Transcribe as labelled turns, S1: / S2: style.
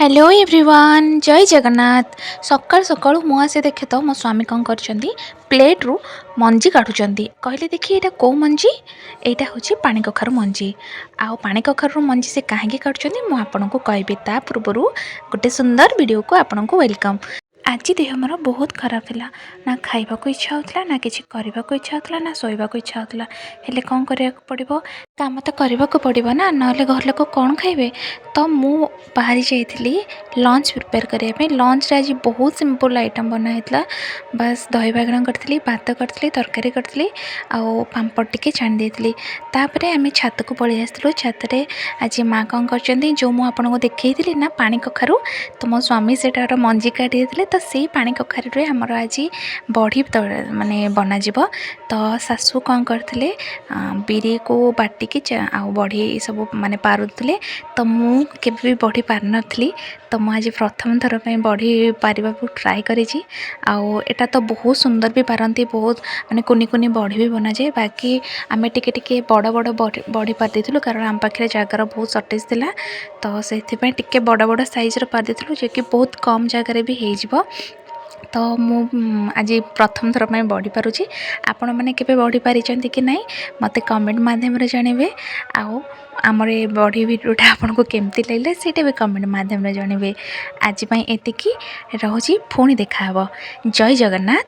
S1: Hello everyone, ଜୟ ଜଗନ୍ନାଥ। ସକାଳୁ ସକାଳୁ ମୁଁ ଆସି ଦେଖେ ତ ମୋ ସ୍ୱାମୀ କ'ଣ କରିଛନ୍ତି, ପ୍ଲେଟ୍ରୁ ମଞ୍ଜି କାଢ଼ୁଛନ୍ତି। କହିଲେ ଦେଖି, ଏଇଟା କେଉଁ ମଞ୍ଜି? ଏଇଟା ହେଉଛି ପାଣି କଖାରୁ ମଞ୍ଜି। ଆଉ ପାଣି କଖାରୁର ମଞ୍ଜି ସେ କାହିଁକି କାଢ଼ୁଛନ୍ତି, ମୁଁ ଆପଣଙ୍କୁ କହିବି। ତା ପୂର୍ବରୁ ଗୋଟେ ସୁନ୍ଦର ଭିଡ଼ିଓକୁ ଆପଣଙ୍କୁ welcome. ଆଜି ଦେହ ମୋର ବହୁତ ଖରାପ ଥିଲା। ନା ଖାଇବାକୁ ଇଚ୍ଛା ହେଉଥିଲା, ନା କିଛି କରିବାକୁ ଇଚ୍ଛା ହେଉଥିଲା, ନା ଶୋଇବାକୁ ଇଚ୍ଛା ହେଉଥିଲା। ହେଲେ କ'ଣ କରିବାକୁ ପଡ଼ିବ? କାମ ତ କରିବାକୁ ପଡ଼ିବ ନା, ନହେଲେ ଘର ଲୋକ କ'ଣ ଖାଇବେ? ତ ମୁଁ ବାହାରି ଯାଇଥିଲି ଲଞ୍ଚ ପ୍ରିପେୟାର କରିବା ପାଇଁ। ଲଞ୍ଚରେ ଆଜି ବହୁତ ସିମ୍ପଲ୍ ଆଇଟମ୍ ବନା ହେଇଥିଲା। ବାସ୍, ଦହି ବାଇଗଣ କରିଥିଲି, ଭାତ କରିଥିଲି, ତରକାରୀ କରିଥିଲି ଆଉ ପାମ୍ପଡ଼ ଟିକେ ଛାଣି ଦେଇଥିଲି। ତାପରେ ଆମେ ଛାତକୁ ପଳେଇ ଆସିଥିଲୁ। ଛାତରେ ଆଜି ମା କ'ଣ କରିଛନ୍ତି, ଯେଉଁ ମୁଁ ଆପଣଙ୍କୁ ଦେଖେଇଥିଲି ନା ପାଣି କଖାରୁ, ତ ମୋ ସ୍ୱାମୀ ସେଇଟାର ମଞ୍ଜି କାଢ଼ି ଦେଇଥିଲେ। ତ ସେଇ ପାଣି କଖାରୁରେ ଆମର ଆଜି ବଢ଼ି ମାନେ ବନାଯିବ। ତ ଶାଶୁ କ'ଣ କରିଥିଲେ, ବିରିକୁ ବାଟିକି ଆଉ ବଢ଼ି ସବୁ ମାନେ ପାରୁଥିଲେ। ତ ମୁଁ କେବେ ବି ବଢ଼ି ପାରିନଥିଲି, ତ ମୁଁ ଆଜି ପ୍ରଥମ ଥର ପାଇଁ ବଢ଼ି ପାରିବାକୁ ଟ୍ରାଏ କରିଛି। ଆଉ ଏଇଟା ତ ବହୁତ ସୁନ୍ଦର ବି ପାରନ୍ତି, ବହୁତ ମାନେ କୁନି କୁନି ବଢ଼ି ବି ବନାଯାଏ। ବାକି ଆମେ ଟିକେ ଟିକେ ବଡ଼ ବଡ଼ ବଢ଼ି ପାରିଦେଇଥିଲୁ, କାରଣ ଆମ ପାଖରେ ଜାଗାର ବହୁତ ସର୍ଟେଜ୍ ଥିଲା। ତ ସେଥିପାଇଁ ଟିକେ ବଡ଼ ବଡ଼ ସାଇଜ୍ର ପାରିଦେଇଥିଲୁ, ଯିଏକି ବହୁତ କମ୍ ଜାଗାରେ ବି ହେଇଯିବ। ତ ମୁଁ ଆଜି ପ୍ରଥମ ଥର ପାଇଁ ବଢ଼ି ପାରୁଛି। ଆପଣମାନେ କେବେ ବଢ଼ି ପାରିଛନ୍ତି କି ନାହିଁ, ମୋତେ କମେଣ୍ଟ ମାଧ୍ୟମରେ ଜଣାଇବେ। ଆଉ ଆମର ଏ ବଢ଼ି ଭିଡ଼ିଓଟା ଆପଣଙ୍କୁ କେମିତି ଲାଗିଲା, ସେଇଟା ବି କମେଣ୍ଟ ମାଧ୍ୟମରେ ଜଣାଇବେ। ଆଜି ପାଇଁ ଏତିକି ରହୁଛି, ପୁଣି ଦେଖାହେବ। ଜୟ ଜଗନ୍ନାଥ।